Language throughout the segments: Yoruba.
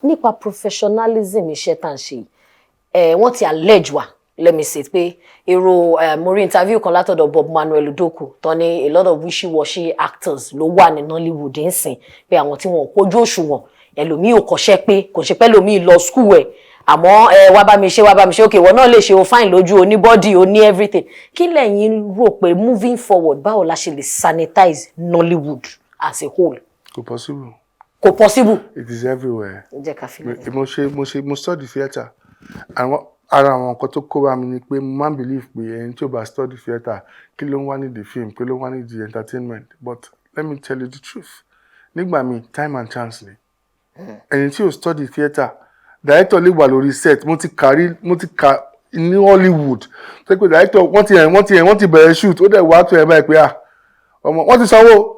Nípa professionalism iṣẹ́ tá à ń ṣe yìí, wọ́n ti allege wa, let me say pé èrò mo rí interview kan látọ̀dọ̀ Bob Manuel Udokwu tó ní a lot of wishy-washy actors ló wà ní Nollywood ńsìn, pé àwọn tí wọn ò kójú òṣùwọ̀n, ẹlòmíì ò kọ́ṣẹ́, pé kò ṣe pé ẹlòmíì lọ school ẹ̀, àmọ́ ẹ wá bá mi ṣe, wá bá mi ṣe, okay, ìwọ náà lè ṣe, o fine lójú, o ní body, o ní everything. Kí lẹ̀yin rò pé moving forward, báwo la ṣe lè sanitize Nollywood as a whole? Kò possible. Kò possible. It is everywhere. Jẹ́ ká fi lè. Mo ṣe mo study theatre. Àwọn ara àwọn nǹkan tó kó bá mi ni pé mo máa ń believe pé ẹni tí ò bá study theatre, kí ló ń wá nídìí film, kí ló ń wá nídìí entertainment? But let me tell you the truth, nígbà míì, time and chance ni. Ẹni tí ò study theatre, director lè wà lórí set. Mo ti kà rí, mo ti kà ní Hollywood tó pé director wọ́n ti bẹ̀rẹ̀ shoot, ó dẹ̀ wá tó ẹ̀ báyìí pé, "Ah, ọmọ, wọ́n ti sanwó,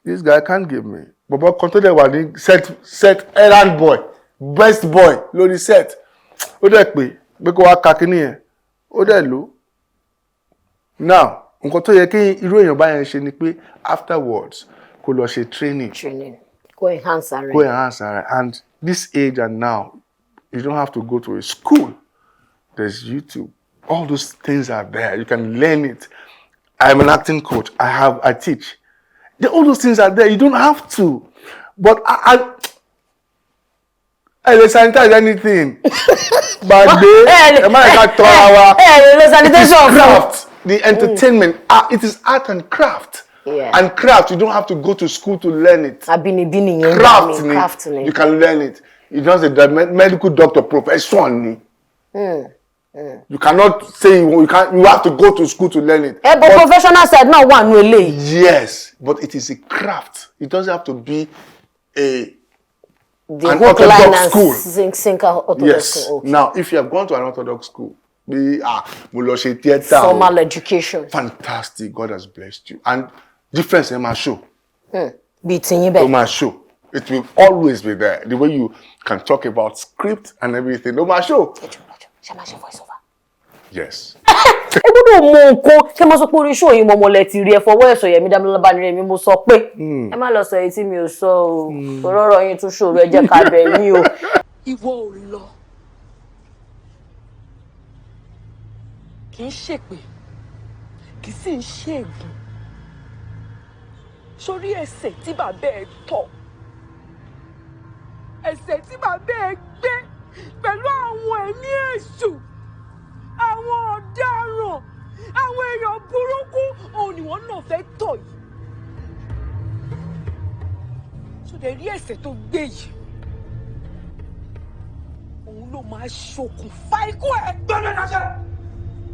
this guy can't give me." Bọ̀bọ̀ kan tó dẹ̀ wà ní set, errand boy, best boy lórí set, ó dẹ̀ pé pé kó wá ka kíní yẹn, ó dẹ̀ lò. Now, nǹkan tó yẹ kí irú èèyàn báyẹn ṣe ni pé afterwards, kó lọ ṣe training. Training, kó enhance ara Kó ẹ̀. enhance ara ẹ̀. And this age and now, you don't have to go to a school. There's YouTube, all those things are there, you can learn it. I'm an acting coach, I teach. All those things are there, you don't have to. But I lè sanitize anything, gbàgbé ẹ, má yẹ ká tọ́ra wa. Ẹ lè sanitation It is fún. craft, the entertainment, ah, it is art and craft. And craft, you don't have to go to school to learn it. Abínibí nìyẹn. Craft ni. Craft ni. You can learn it. You just a medical doctor profession ni. You cannot say you can, you have to go to school to learn it. Ẹ bọ professional side náà wà nù eléyìí. Yes, but it is a craft. It doesn't have to be a The an hook, line orthodox and school. Sinker orthodox Yes. school, okay. Now, if you have gone to an orthodox school, bí, ah, mo lọ ṣe theatre o. Formal education. Fantastic, God has blessed you, and difference ẹ máa show. Bíi tiyín Ó bẹ́ẹ̀. máa show. It will always be there. The way you can talk about script and everything, ó máa show. Ẹjọ ẹjọ, ṣe máa ṣe voice over? Yes. Ẹ gbọ́dọ̀ mọ nǹkan ṣé mo sọ pé orí show yìí mo mọlẹ ti rí ẹ fọwọ́ ẹ̀sọ̀ Yẹmí Dámilọ́lá Bánirẹ̀ mi. Mo sọ pé ẹ má lọ sọ èyí tí mi ò sọ o, òróró yín tún ṣòro, ẹ jẹ́ ká bẹ̀ yín o. Ìwọ ò lọ, kì í ṣèpè, kì í sì ń ṣègùn sórí ẹsẹ̀ tí bàbá ẹ tọ̀, ẹsẹ̀ tí bàbá ẹ gbé pẹ̀lú àwọn ẹ̀mí èṣù, àwọn ọ̀daràn, àwọn èèyàn burúkú, òun ni wọ́n náà fẹ́ tọ̀ yìí. Sódẹ̀ rí ẹsẹ̀ tó gbé yìí, òun ló máa ṣokùnfà ikú ẹ. Gbọ́dọ̀ dákẹ́.